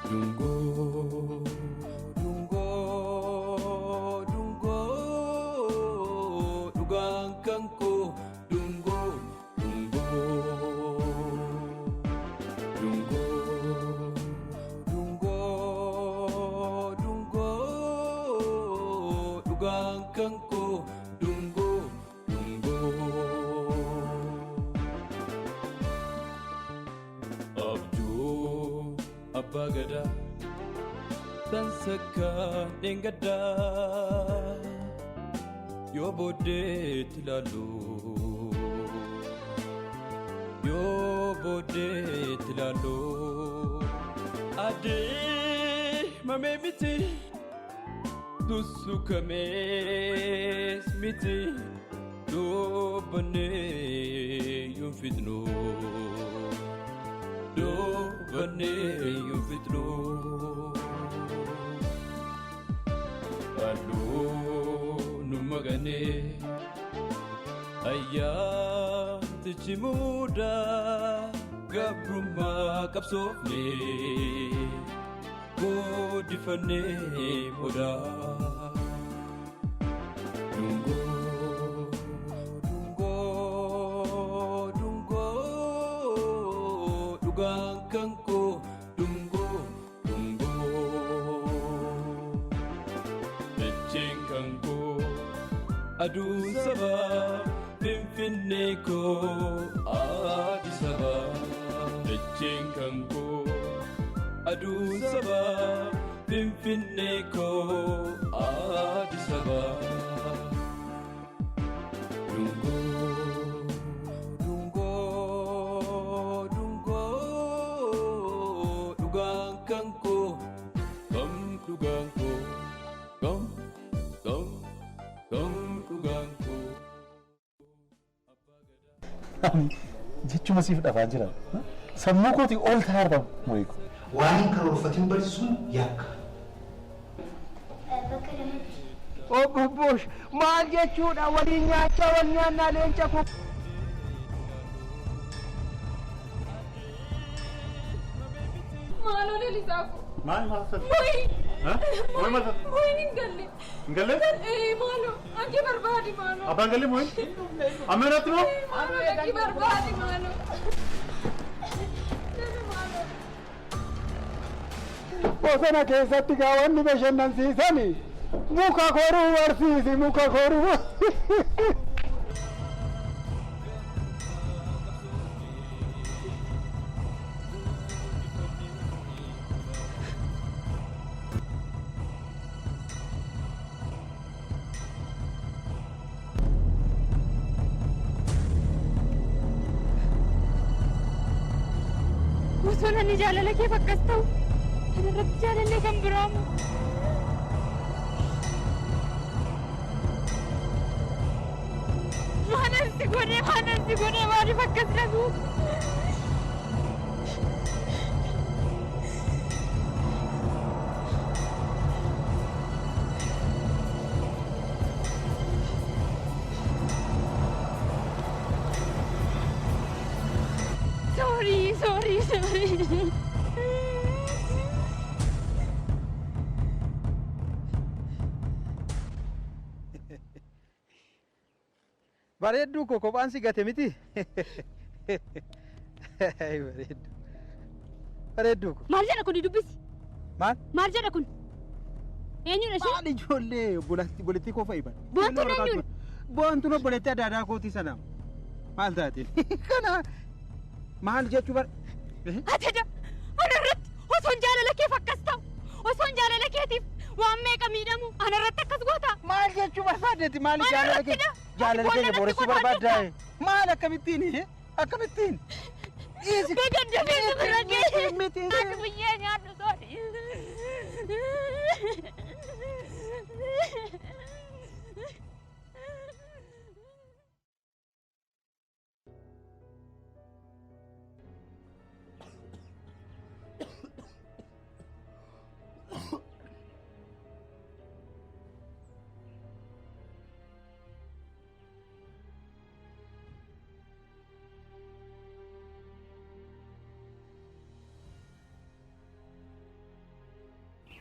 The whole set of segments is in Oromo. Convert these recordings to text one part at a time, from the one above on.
Dungoo dungoo dungoo dhugaan kan koo dungoo dungoo dungoo dungoo dungoo dhugaan kan koo dungoo dungoo. Abjuu abbaa gadaa tan sakkaan dheengaddaa yoo booddeetti ilaallu, yoo booddeetti ilaallu, adeemamee miti, sussukamees miti, dubbannee yoon fixnu, dubbannee yoon fixnu. Halluu nu maganee ayyaantichi muudaa gabrummaa qabsoofne guddifannee modaa. Dungoo dungoo dungoo dhugaan kan koo dungoo dungoo. Dacheen kan koo, aduun sabaa, Finfinnee koo, Addis Ababaa. Dacheen kan koo, aduun sabaa, Finfinnee koo, Addis Ababaa. Dungoo dungoo dungoo dhugaan kan koo kam dhugaan koo kam kam kam dhugaan koo. Jechuma siif dhafaa jira. Sammuu kootii ol taa'aa mo'iku. Waan hin karoorfatin barsiisuun yakka. Bakka lamatti. Obbo Bosh, maal jechuudha? Waliin nyaachaa wal nyaannaa, leenca koo. Maaloo Lalisaa ko. Maal maal taate? Mooyi. Mooyi maal taate? Mooyin hin galle. Hin galle? Ee, maaloo dhaqii barbaadi, maaloo. Abbaan galle mooyin? Amma irratti moo? Maaloo, dhaqii barbaadi, maaloo. Lali, maaloo. Bosona keessatti gaa wanni bashannansiisani muka koruu barsiisi, muka koruu. Osoo namni jaalala keef akkas ta'u, kanarratti jaalallee kan biraamu. Maalan si godhee, maalan si godhee, maaliif akkas na goota? Sorry, sorry, sorry. Bareedduu koo, kophaan si gate miti. Bareedduu. Bareedduu koo. Maal jedha kuni? Dubbisi. Maal? Maal jedha kun? Eenyudha isheen? Maal, ijoollee obboleettii koo fa'i bara. Boontuun eenyudha? Boontuun obboleettii adaadaa kootii sana. Maal taateen? Kana maal jechuu bara? Ajaja! Ana irratti osoon jaalala keef akkas ta'u, osoon jaalala keetiif waan meeqa miidhamu, ana irratti akkas goota? Maal jechuu barbaaddeeti? Maal Ana jaalala irratti keenya dha. jaalala Boolla keenya natti booressuu qotaa barbaaddaa? jirta. Maal, akkamittiin? Akkamittiin? Dhiisi. Baga dafee si bira ga'e. Miti. Ati biyyee nyaadhu, sorry.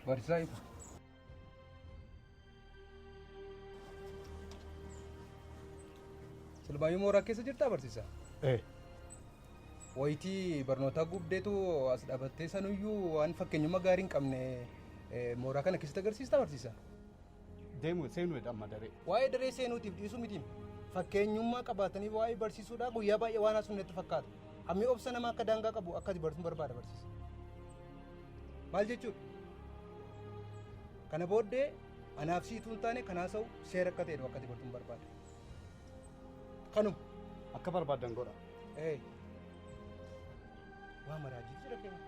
Barsiisaa ifa. Silmaayyuu mooraa keessa jirtaa barsiisaa? Ee. Wayitii barnootaa gubdeetu as dhaabattee sanuyyuu waan fakkeenyummaa gaarii hin qabne mooraa kana keessatti agarsiistaa barsiisaa? Deemu seenuudha amma daree. Waa'ee daree seenuutiif dhiisuu miti. Fakkeenyummaa qabaatanii waa'ee barsiisuudhaa guyyaa baay'ee waan haasofne natti fakkaata. Hammi obsa namaa akka daangaa qabu akka ati barsiisuun barbaada barsiisa. Maal jechuudha? Kana booddee anaaf siituu hin taane kan haasa'u seera akka ta'edha akka ati barsiisuun barbaada. Kanuma. Akka barbaadan godha. Ee. Waa maraajiitu jira keenya.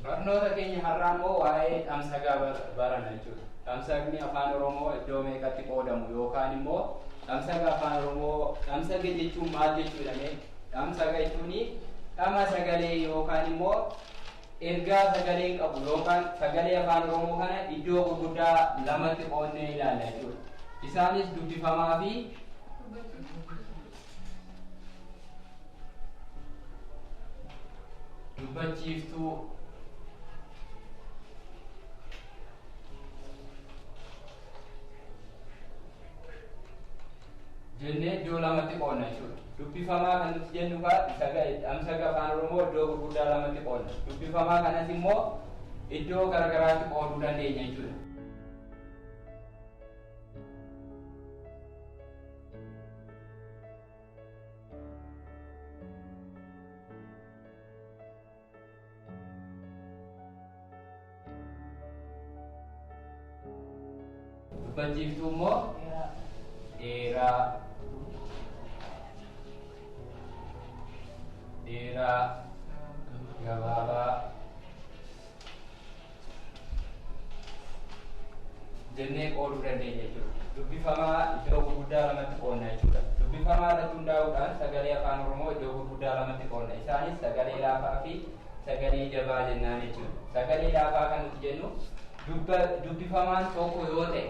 Barnoota keenya har'aa immoo waa'ee dhamsagaa barana jechuudha. Dhamsagni afaan Oromoo iddoo meeqatti qoodamu yookaan immoo dhamsaga afaan Oromoo dhamsaga jechuun maal jechuudha mee? Dhamsaga jechuun dhama sagalee yookaan immoo ergaa sagalee qabu yookaan sagalee afaan Oromoo kana iddoo gurguddaa lamatti qoodnee ilaalla jechuudha. Isaanis dubbifamaa fi dubbachiiftuu. Jennee iddoo lamatti qoodna jechuudha. Dubbifamaa kan nuti jennu dhamsaga afaan Oromoo iddoo gurguddaa lamatti qoodna. Dubbifamaa kanas immoo iddoo garagaraatti qooduu dandeenya jechuudha. Dubbachiiftuu immoo dheeraa, dheeraa, gabaabaa jennee qooduu dandeenya jechuudha. Dubbifamaa iddoo gurguddaa lamatti qoodna jechuudha. Dubbifamaa irratti hundaa'uudhaan sagalee afaan Oromoo iddoo gurguddaa lamatti qoodna. Isaanis sagalee laafaa fi sagalee jabaa jennaan jechuudha. Sagalee laafaa kan nuti jennu dubbifamaan tokko yoo ta'e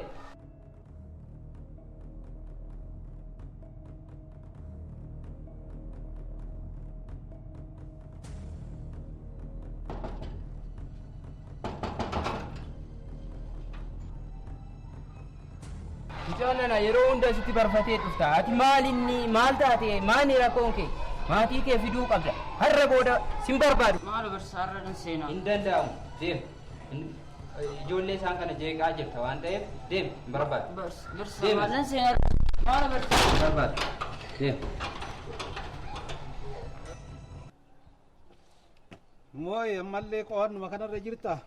Mucaan nana yeroo hunda sitti barfatee dhufta. Ati maal inni maal taate maali rakkoon kee? Maatii kee fiduu qabda. Har'a booda sin barbaadu. Maal barsiisaa hin seenaa? Hin danda'amu. Deem. Ijoollee isaan kana jeeqaa jirta waan ta'eef deem hin barbaadu. Barsiisaa maal hin seenaa? Maal barsiisaa? Hin barbaadu. Deem. Mooyi ammallee qo'annuma kanarra jirtaa?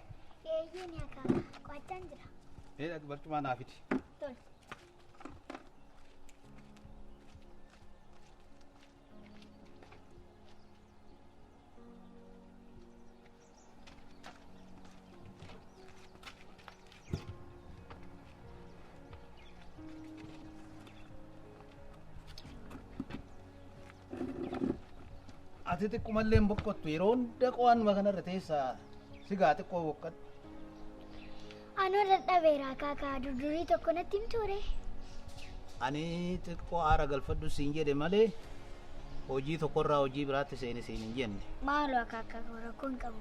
Eeyyee ni akaaka. Qo'achaan jira. Mee dhaqi barcumaa naa fidi. Tole. Ati xiqqumallee hin boqqottu yeroo hunda qo'annuma kanarra teessaa sigaa xiqqoo boqqadhu. Anoo dadhabeera akaakaa durdurii tokko natti hin ture. Ani xiqqoo aara galfadhu siin jedhe malee hojii tokkorraa hojii biraatti seeni siin hin jenne. Maaloo akaakaa koo rakkoo hin qabu.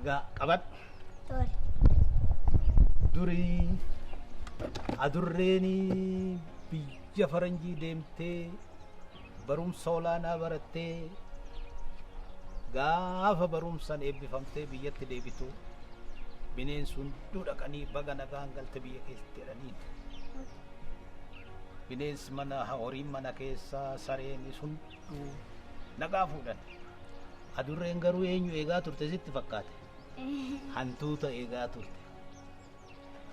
Egaa qabadhu. Tole. Durii adurreen biyya faranjii deemtee barumsa olaanaa barattee gaafa barumsaan eebbifamtee biyyatti deebitu bineensi hunduu dhaqanii baga nagaan galte biyya keessatti jedhaniin. Bineensi mana horiin mana keessaa sareenis hunduu nagaa fuudhan. Adurreen garuu eenyu eegaa turte sitti fakkaate? Hantuuta eegaa turte.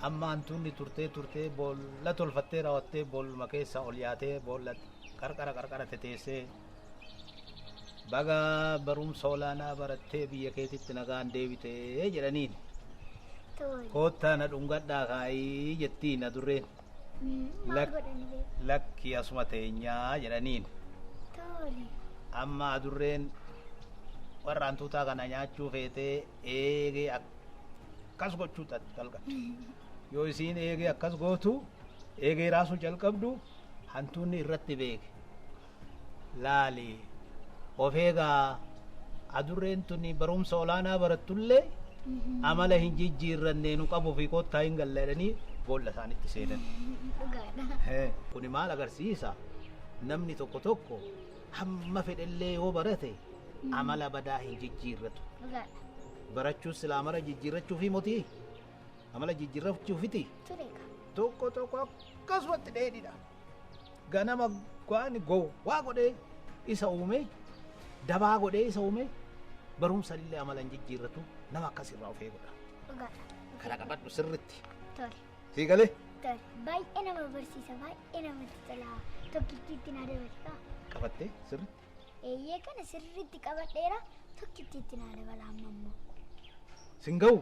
Amma hantuunni turtee turtee boolla tolfattee raawwattee boolluma keessaa ol yaatee boolla qarqara qarqara teteessee baga barumsa olaanaa barattee biyya keetitti nagaan deebitee jedhaniin. Koottaa na dhungadhaa kaayii jettiin adurreen. Maal godhani beeku? Lakki asuma teenyaa jedhaniin. Tole. Amma adurreen warra hantuutaa kana nyaachuu feetee eegee akkas gochuu jalqabdi. Yoo isiin eegee akkas gootu eegee raasuu jalqabdu Hantuunni irratti beeke. Laali of eegaa adurreen tuni barumsa olaanaa barattullee amala hin jijjiirranne nu qabu fi kottaa hin galle jedhanii boolla isaanitti seenan. Dhugaadha. Kuni maal agarsiisa? Namni tokko tokko hamma fedhellee yoo barate amala badaa hin jijjiirratu. Dhugaadha. Barachuus silaa amala jijjiirrachuufi motii? Amala jijjiirrachuufiti? Ture kaa. Tokko tokko akkasumatti dheedhidha. Ganama waan gowwaa godhee isa uume, dabaa godhee isa uume, barumsa illee amala hin jijjiirratu nama akkasirraa of eeguudha. Dhugaadha. Kana qabadhu sirritti. Tole. Sii galee? Tole. Baay'ee nama barsiisa. Baay'ee namatti tola. Tokkittiitti naa dabali kaa. Qabattee sirritti? Eeyyee kana sirriitti qabadheera. Tokkittiitti naa dabala amma immoo. Sin ga'u?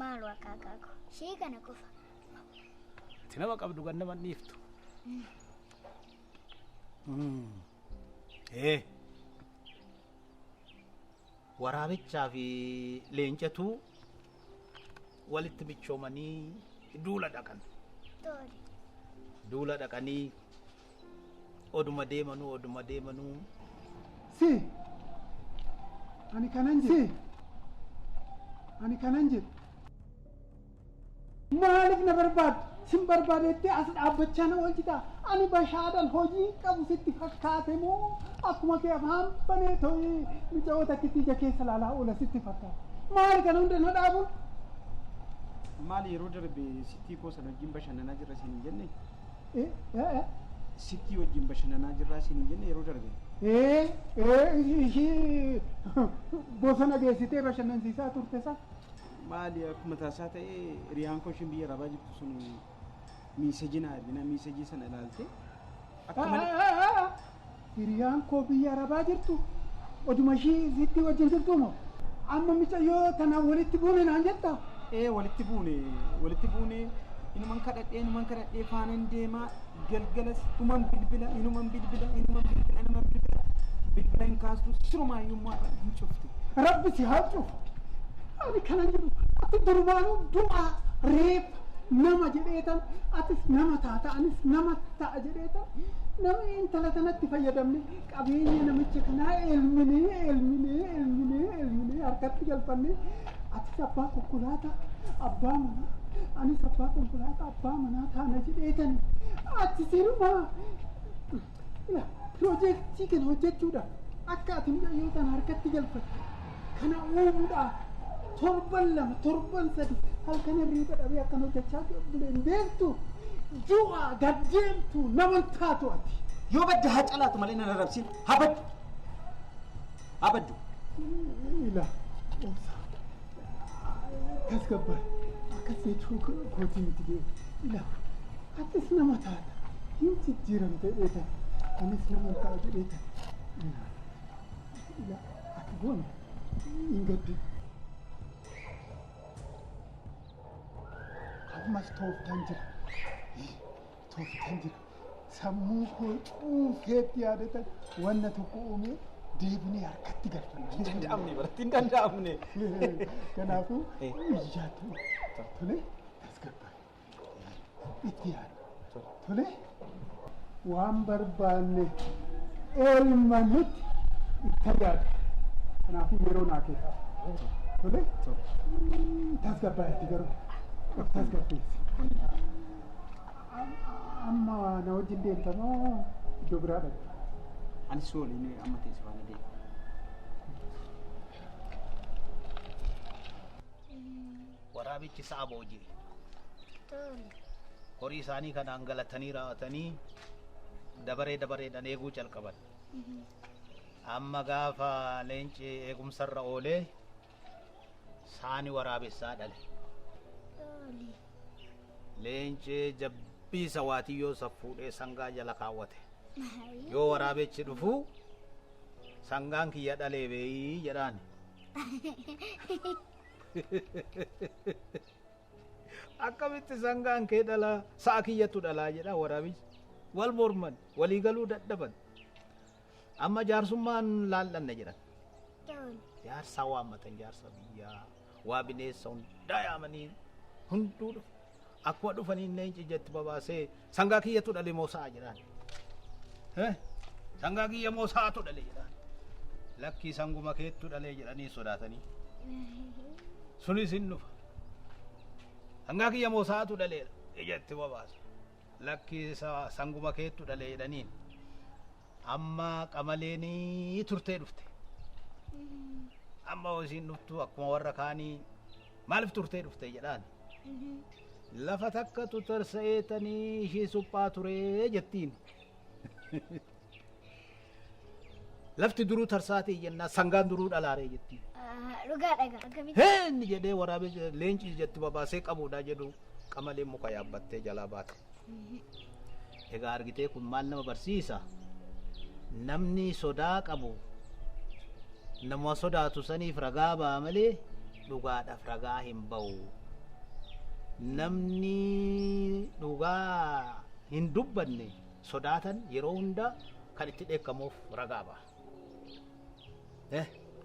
Maal waaqaa koo. Ishee kana qofa. Ati nama qabdu kan nama hin dhiiftu. Ee. Waraabichaa fi leencatu walitti michoomanii duula dhaqan. Tole. Duula dhaqanii oduma deemanuu oduma deemanuu. Si. Ani kanan jedhu. Si. Ani kanan jedhu. Maaliif na barbaaddu? Sin barbaadettee as dhaabbachaa na oolchita. Ani bashaadhaan hojii qabu sitti fakkaate moo akkuma kee afaan banee ta'ee micaa'ota akkitti ija keessa laalaa oola sitti fakkaate. Maali kana hunda na dhaabuun? Maali yeroo darbe sittii koo sana wajjin bashannanaa jirra siin hin jenne? Sittii wajjin bashannanaa jirra siin hin jenne yeroo darbe? Ishii bosona geessitee bashannansiisaa turte sana. Maali akkuma taasisaa ta'e hiriyaan koo ishiin biyya arabaa jirtu sun miisejii na ergina miisejii sana ilaalte akka malee. Hiriyaan koo biyya arabaa jirtu oduma ishii sitti wajjin jirtu moo amma micayyoo tanaan walitti buune naan jetta? Ee walitti buune inuman kadhadhee faanan deemaa galgalas inuman bilbila inuman bilbila inuman bilbila inuman bilbila bilbila hin kaastu sirumaayyuu hin cufti. Rabbi si haa cufu. Ani kanan jedhu ati durumaanuu du'a reeffa nama jedheetan atis nama taata anis nama ta'a jedheetan nama intala tanatti fayyadamne qabeenya namicha kanaa elminee elminee elminee elminee harkatti galfanne atis abbaa konkolaataa abbaa manaa anis abbaa konkolaataa abbaa manaa taana jedheetan ati sirumaa piroojeektii kana hojjechuudhaaf akka ati mucayyoo tana harkatti galfatte kana uumuudhaaf torban lama torban sadi halkan hirriiba dhabee akkan hojjechaa buleen beektu du'a gaddeemtu nama taatu ati. Yoo badda haa calaatu malee nan arrabsin haa baddu haa baddu. Ila obsa tasgabbaa'e akkas jechuu kootii miti deemu ila atis nama taata hin jijjiiramte dheetan anis nama ta'a jedheetan ila ati goone hin gaddin. Ammas tooftaan jira. Tooftaan jira. Sammuu koo cuunfeetti yaadatan wanna tokko uumee deebinee harkatti galfanna. Hin danda'amne baratti hin danda'amne. Kanaafuu iyyaatu tole tasgabbaa'e. Itti yaadu. Tole waan barbaanne elma nuti itti yaadu. Kanaafuu yeroo naa kenna. Tole tasgabbaa'etti garuu. Tasgabbeessi. Amma na wajjin deemta moo iddoo biraa dhaqxa? Anis waliin amma teessu faana deema. Waraabichi sa'a booji'e. Tole. Horii isaanii kanaan galatanii raawwatanii dabaree dabareedhaan eeguu calqaban. Amma gaafa leenci eegumsarra oolee saani waraabessaa dhale. Tole. Leenci jabbiisa waatiyyoo isa fuudhee sangaa jala kaawwate. Yoo waraabichi dhufu sangaan kiyya dhalee beeyii jedhaan. Akkamitti sangaan kee dhalaa sa'a kiyyatu dhalaa jedha waraabichi. Wal morman walii galuu dadhaban. Amma jaarsummaan laallanne jedhan. Tole. Jaarsa waammatan jaarsa biyyaa waa bineensa hundaa yaamanii hunduu dhufu. Akkuma dhufanii leenci ijatti babaasee sangaa kiyyatu dhale moo sa'a jedhaan. Sangaa kiyya moo sa'atu dhale jedhaan. Lakkii sanguma keettu dhalee jedhanii sodaatanii. Sunis hin dhufa. Sangaa kiyya moo sa'atu dhalee ijatti babaasa. Lakkii sanguma keettu dhalee jedhaniin. Amma qamaleenii turtee dhufte. Amma isiin dhuftu akkuma warra kaanii maaliif turtee dhufte jedhaan. Lafa takkatu tarsa'eetanii ishee suphaa turee jettiin. Lafti duruu tarsaatii jennaan sangaan duruu dhalaaree jettiin. Dhugaa dhagaa akkamitti? Heen jedhee waraabee leenci ijatti babaasee qabuudha jedhu qamaleen muka yaabbattee jalaa baate. Egaa argitee kun maal nama barsiisa? Namni sodaa qabu nama sodaatu saniif ragaa ba'a malee dhugaadhaaf ragaa hin ba'u. Namni dhugaa hin dubbanne sodaatan yeroo hunda kan itti dheekkamuuf ragaa ba'a.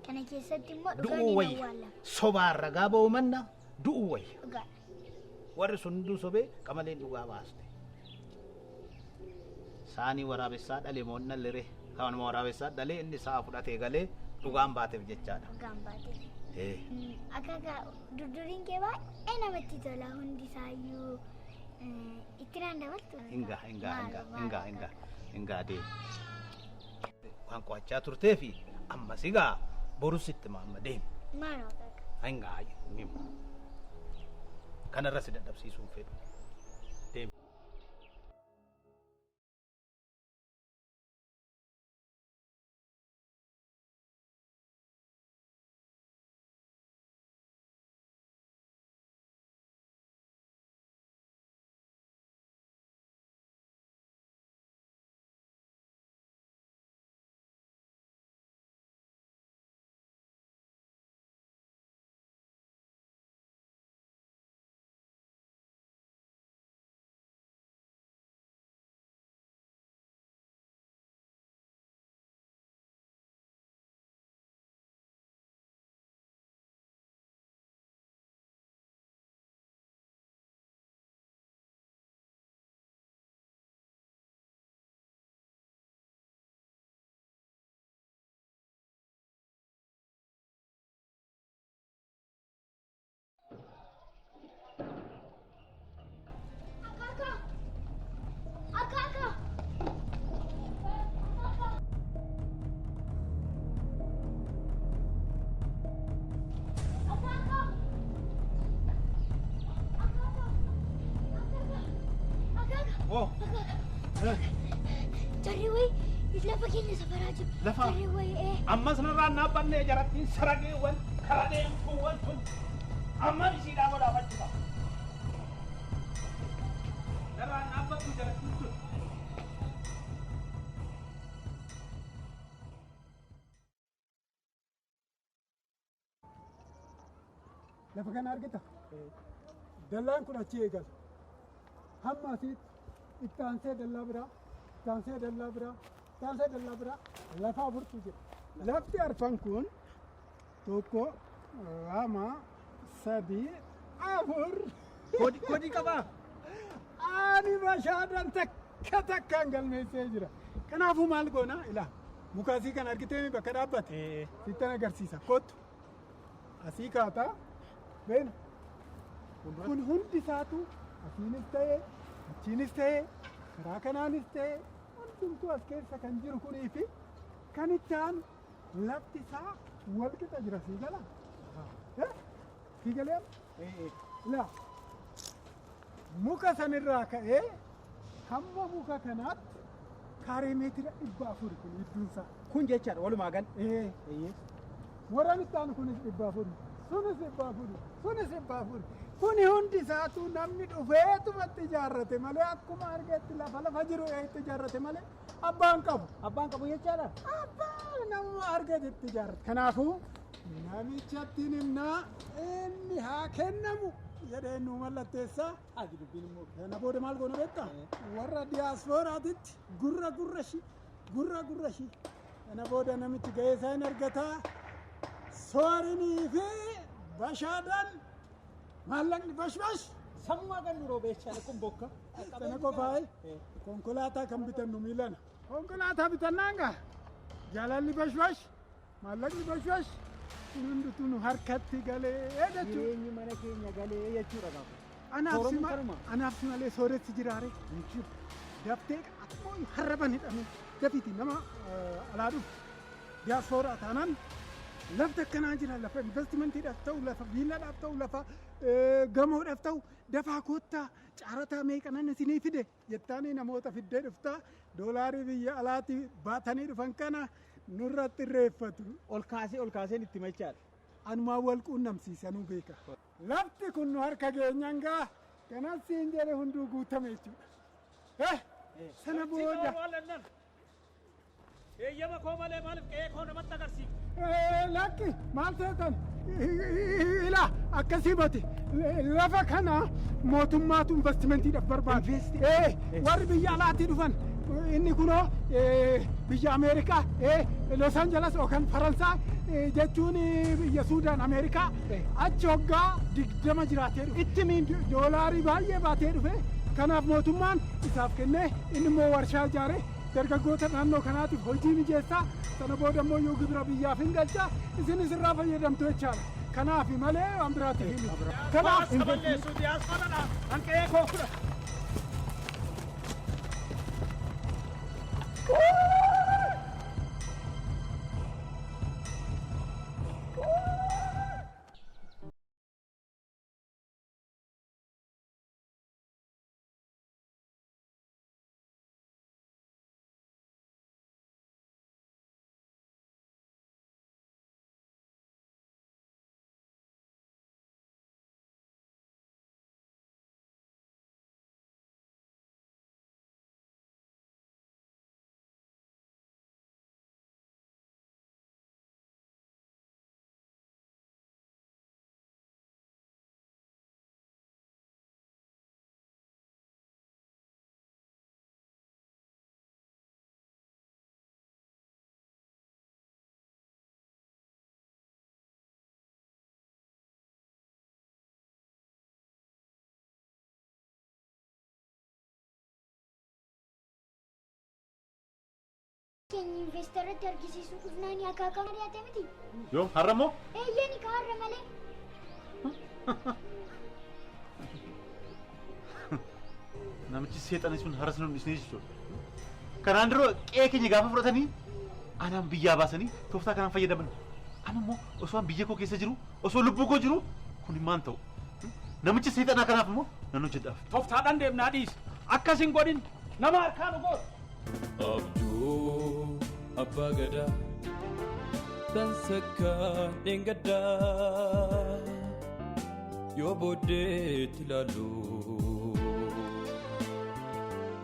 Kana keessatti immoo dhugaan Du'uu hin wayya. awwaalamu. Sobaan ragaa ba'u manna du'uu wayya. Dhugaadha. Warri sun hunduu sobee qamaleen dhugaa baaste. Saanii waraabessaa dhalee moo hin dhalle Kanuma waraabessaa dhalee inni sa'a fudhatee galee dhugaan baateef jechaadha. Dhugaan baateef. Akaakaa durduriin kee baay'ee namatti tola hundi isaayyuu itti naan dabaltu. Hingaa hingaa hingaa hingaa hingaa hingaa deemu. Waan qo'achaa turtee fi ammas egaa borus itti maamma deemu. Maaloo akaakaa. Hingaa himu. Kanarra si dadhabsiisuun fedhu. Deemu. Akaakaa! Akaakaa! Akaakaa! Akaakaa! Akaakaa! Oh. Jarri wayii lafa keenya safaraa jiru. Lafa? Jarri wayii Ammas narraan dhaabbannee jarattiin sarageewwan kara deemtuuwwan tun amma isiidhaa godhaafachuu qaba. Narraan dhaabbattu jarattiin tun. Lafa kana argita? Dallaan kun achi eegala. Hamma asitti itti aansee dallaa biraa, itti aansee dallaa biraa, itti aansee dallaa biraa lafa afurtu jira. Lafti arfan kun tokko, lama, sadi, afur. Kodii qabaa? Ani bashaadan takka takkaan galmeessee jira. Kanaafuu maal goona ilaa muka asii kan argitee bakka dhaabbate sittan agarsiisa. Kottu asii kaataa beena. Kun hundi isaatu asiinis ta'ee achiinis ta'ee karaa kanaanis ta'ee hundumtuu as keessa kan jiru kunii fi kan itti aanu lafti isaa wal qixa jira sii gala. Sii galee ilaa muka sanirraa ka'ee hamma muka kanaatti kaaree meetira 400 kun idduun isaa. Kun jechaadha walumaa gal. Warraan itti aanu kunis 400, sunis 400, sunis 400. Kuni hundi isaatu namni dhufeetumatti ijaarrate malee akkuma argetti lafa lafa jiru itti ijaarrate malee abbaan qabu. Abbaan qabu jechaadha? Abbaan namuma argetti ijaarrate. Kanaafuu namichatti himnaa inni haa kennamu jedhee nu mallatteessaa. Ati dubbiin immoo. Kana booda maal goona beektaa? Warra diyaaspooraatitti gurra gurra shi gurra gurra shi. Kana booda namichi ga'ee isaa hin argataa. Soorinii fi bashaadaan maallaqni bashbash Sammaa gannu roobeechaan kun bokka. Sana qofaa'e konkolaataa kan bitannu miilana. Konkolaataa bitannaan gaa jaalalli bashbash maallaqni bashbash kun hundutu nu harkatti galee jechuudha. Jireenyi mana keenya galee jechuudha gaafa. Anaaf si malee sooressi jiraare. Daftee atmoo harraban hidhame dafiiti nama alaa dhufu diyaaspooraa taanaan lafti akkanaa jira, lafa investimentiidhaaf ta'u, lafa viillaadhaaf ta'u, lafa gamoodhaaf ta'u, dafaa koottaa, caarataa meeqanan isinii fide jettaanii namoota fiddee dhuftaa, doolaarii biyya alaatti baatanii dhufan kana nurratti irreeffatu. Ol kaasee ol kaaseen itti machaadha. Anumaan wal quunnamsiisanuu beeka. Lafti kun nu harka geenyaan gaa kanas siin jedhe hunduu guutame jechuudha. Sana booda. Eeyyama koo malee maaliif qe'ee koo namatti agarsiifta? Lakki, maal seetan, ila akkasii bate, lafa kana mootummaatu investimentiidhaaf barbaada. Warri biyya alaatii dhufan inni kunoo biyya Ameerikaa Los Angeles yookaan Faransaay jechuun biyya Suudaan Ameerikaa achi hoggaa 20 jiraatee dhufe. Itti miin doolaarii baay'ee baatee dhufe, kanaaf mootummaan isaaf kennee inni immoo warshaa ijaaree dargaggoota naannoo kanaatiif hojii mijeessaa, sana booda immoo yoo gibira biyyaaf hin galchaa, isinis irraa fayyadamtu jechaadha. Kanaaf malee waan biraatiif hin miti. Kanaaf Balleessuu diyaaspooraadhaan kan qe'ee koo fudhatu. Keenya investeeratti argisiisuu dhufnaani akaakamu dhiyaate miti. Yoom, har'a moo? Eeyyeni ka har'a malee. Namichi seexanii sun har'as nu dhisnee jechuudha. Kanaan dura qe'ee keenya gaafa fudhatanii anaan biyyaa baasanii tooftaa kanaan fayyadaman. Amma immoo osoo an biyya koo keessa jiru, osoo lubbuu koo jiru kun maal ta'u? Namichi seexanaa kanaaf immoo nan hojjedhaaf. Tooftaadhaan deemnaa dhiisi. Akkas hin godhin, nama harkaa nu gootu. Abjuu abbaa gadaa tan sakkaan dheengaddaa yoo booddeetti ilaallu,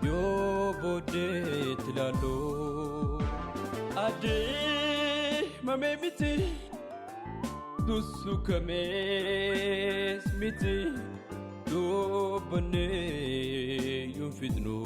yoo booddeetti ilaallu, adeemamee miti, sussukamees miti, dubbannee yoon fixnu.